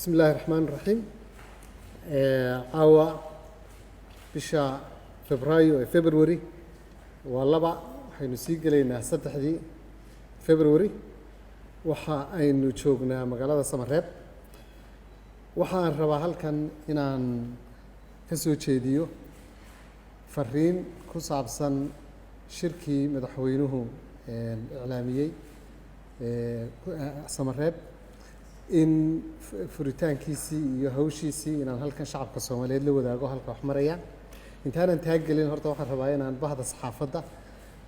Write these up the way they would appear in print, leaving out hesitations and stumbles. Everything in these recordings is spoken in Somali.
Bismi illaahi raxmaan raxiim. Caawa bisha Febraayo ee February waa 2, waxaynu sii gelaynaa 3dii February. Waxa aynu joognaa magaalada Samareeb. Waxa aan rabaa halkan inaan ka soo jeediyo fariin ku saabsan shirkii madaxweynuhu iclaamiyey Samareeb, in furitaankiisii iyo hawshiisii inaan halkan shacabka Soomaaliyeed la wadaago halka wax marayaan. Intaanan taagelin, horta waxaan rabaa inaan bahda saxaafadda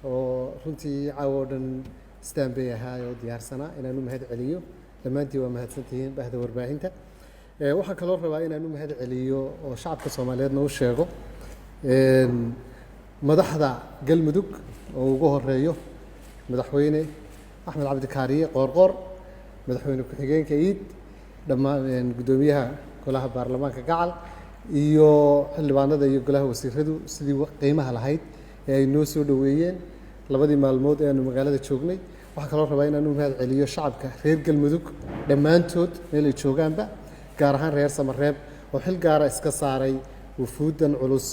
oo runtii caawa oo dhan standby ahaa oo diyaarsanaa inaan u mahad celiyo. Dhammaantiin waa mahadsantihiin, bahda warbaahinta. Waxaan kaloo rabaa inaan u mahad celiyo oo shacabka Soomaaliyeedna u sheego madaxda Galmudug oo ugu horeeyo Madaxweyne Axmed Cabdikaariye Qoorqoor, madaxweyne ku-xigeenka Iid, dhammaan guddoomiyaha golaha baarlamaanka Gacal iyo xildhibaanada iyo golaha wasiiradu, sidii qiimaha lahayd ee ay noo soo dhoweeyeen labadii maalmood ee aanu magaalada joognay. Waxaan kaloo rabaa inaan u mahad celiyo shacabka reer Galmudug dhammaantood meel ay joogaanba, gaar ahaan reer Samareeb oo xil gaara iska saaray wufuuddan culus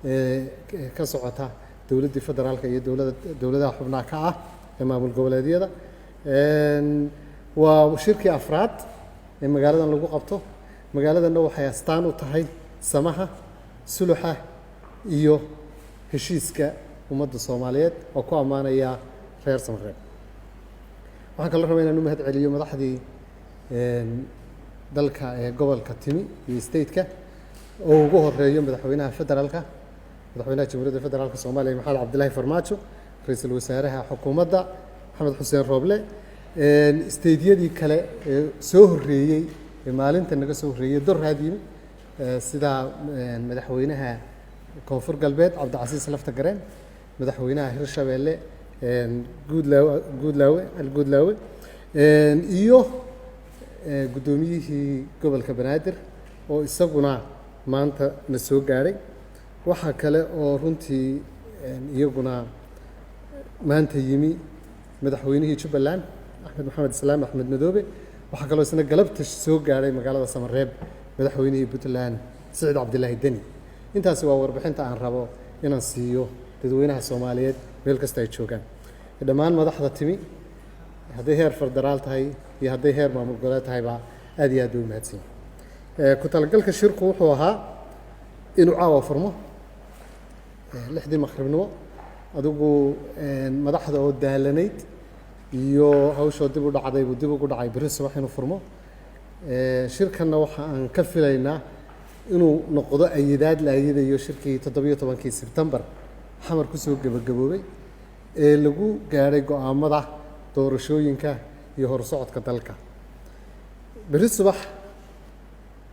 ee ka socota dowladdii federaalka iyo dowladda dowladaha xubnaha ka ah ee maamul goboleedyada. Waa shirkii afraad ee magaaladan lagu qabto. Magaaladanna waxay astaan u tahay samaha, suluxa iyo heshiiska ummadda Soomaaliyeed oo ku ammaanaya reer Samareeb. Waxaan kaloo rabaa inaan u mahad celiyo madaxdii dalka ee gobolka timi iyo stateka oo ugu horeeyo madaxweynaha federaalka, madaxweynaha Jamhuuriyadda Federaalka Soomaaliya Maxamed Cabdilaahi Farmaajo, ra-iisul wasaaraha xukuumadda Maxamed Xuseen Rooble, stateyadii kale ee soo horreeyey ee maalinta naga soo horreeyey doraad yimi, sida madaxweynaha Koonfur Galbeed Cabdicasiis Lafta Gareen, madaxweynaha Hirshabeelle Guudlaawe, Guudlaawe Cali Guudlaawe, iyo guddoomiyihii gobolka Banaadir oo isaguna maanta na soo gaadhay. Waxaa kale oo runtii iyaguna maanta yimi madaxweynihii Jubbaland Axmed Maxamed Islaam, Axmed Madoobe. Waxaa kaloo isna galabta soo gaadhay magaalada Samareeb madaxweynihii Puntland Siciid Cabdilaahi Deni. Intaasi waa warbixinta aan rabo inaan siiyo dadweynaha Soomaaliyeed meel kasta ay joogaan. Dhammaan madaxda timi, hadday heer federaal tahay iyo hadday heer maamul goboleed tahayba, aad iyo aad bay u mahadsan yihin. Ku talagalka shirku wuxuu ahaa inuu caawa furmo 6dii maqribnimo. Adigu madaxda oo daalanayd iyo hawshoo dib u dhacday buu dib ugu dhacay berri subax inuu furmo. Shirkanna waxa aan ka filaynaa inuu noqdo ayidaad la ayidayo shirkii 17kii Sebtembar Xamar kusoo gebagaboobay ee lagu gaadhay go'aamada doorashooyinka iyo horsocodka dalka. Berri subax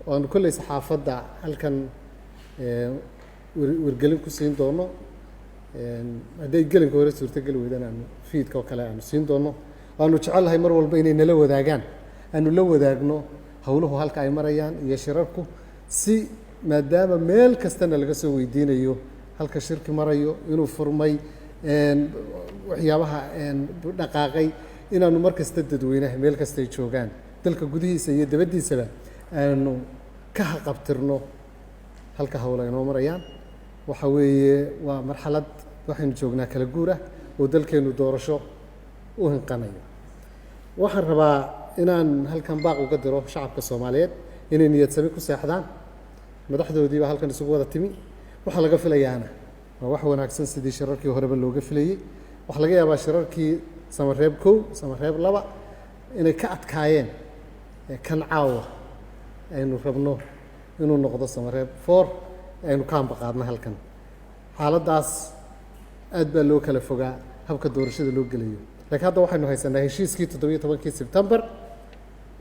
waanu kolley saxaafadda halkan wargelin ku siin doono. Hadday gelinka hore suurtogeli weydana, aanu fiidka oo kale aanu siin doono. Waanu jecelnahay mar walba inay nala wadaagaan, aanu la wadaagno howluhu halka ay marayaan iyo shirarku, si maadaama meel kastana laga soo weydiinayo halka shirki marayo, inuu furmay, waxyaabaha dhaqaaqay, inaanu mar kasta dadweynaha meel kasta ay joogaan dalka gudihiisa iyo dabaddiisaba aanu ka haqabtirno halka howla inoo marayaan. Waxa weeye waa marxalad waxaynu joognaa kala guur ah oo dalkeennu doorasho u hinqanayo. Waxaan rabaa inaan halkan baaq uga diro shacabka Soomaaliyeed inay niyad sami ku seexdaan. Madaxdoodiibaa halkan isugu wada timi. Waxaa laga filayaana waa wax wanaagsan, sidii shirarkii horeba looga filayey. Waxaa laga yaabaa shirarkii Samareeb 1, Samareeb 2 inay ka adkaayeen kan caawa aynu rabno inuu noqdo Samareeb 4 aynu ka ambaqaadno halkan. Xaaladdaas aad baa loo kala fogaa habka doorashada loo gelayo, laakiin hadda waxaynu haysanaa heshiiskii 17kii Sebtembar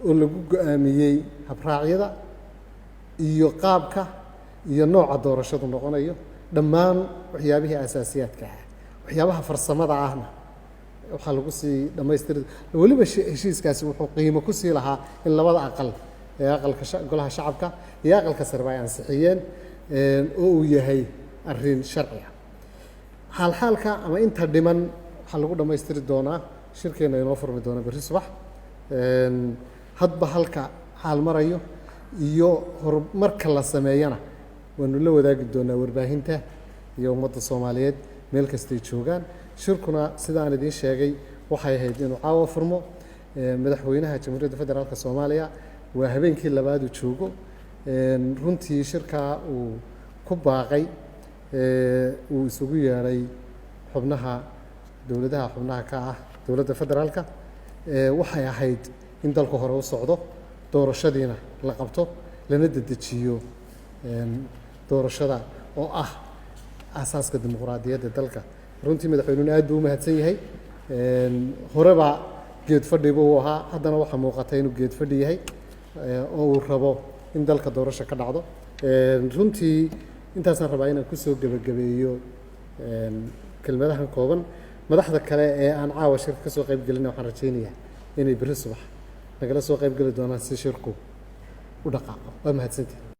oo lagu go-aamiyey habraacyada iyo qaabka iyo nooca doorashadu noqonayo, dhammaan waxyaabihii asaasiyaadka ah. Waxyaabaha farsamada ahna waxaa lagu sii dhammaystiri. Weliba heshiiskaasi wuxuu qiimo ku sii lahaa in labada aqal ee aqalka golaha shacabka iyo aqalka sareba ay ansixiyeen oo uu yahay arrin sharci ah. Xaalxaalka ama inta dhiman waxaa lagu dhammaystiri doonaa shirkeenna inoo furmi doona berri subax. Hadba halka xaal marayo. Iyo horumarka la sameeyana waanu la wadaagi doonaa warbaahinta iyo ummadda Soomaaliyeed meel kastay joogaan. Shirkuna, sida aan idiin sheegay, waxay ahayd inuu caawa furmo. Madaxweynaha Jamhuuriyadda Federaalka Soomaaliya waa habeenkii labaad uu joogo. Runtii shirkaa uu ku baaqay, uu isugu yeedhay xubnaha dowladaha xubnaha ka ah dowladda federaalka, waxay ahayd in dalku hore u socdo, doorashadiina la qabto, lana dedejiyo doorashada oo ah aasaaska dimuqraadiyadda dalka. Runtii madaxweynuhuna aad buu u mahadsan yahay. Horeba geed fadhi buu ahaa, haddana waxaa muuqata inuu geed fadhi yahay oo uu rabo in dalka doorasho ka dhacdo. Runtii intaasaan rabaa inaan kusoo gebagabeeyo kelmadahan kooban. Madaxda kale ee aan caawa shirka ka soo qayb gelina waxaan rajaynayaa inay berri subax nagala soo qayb geli doonaan si shirku u dhaqaaqo. Waa mahadsantihin.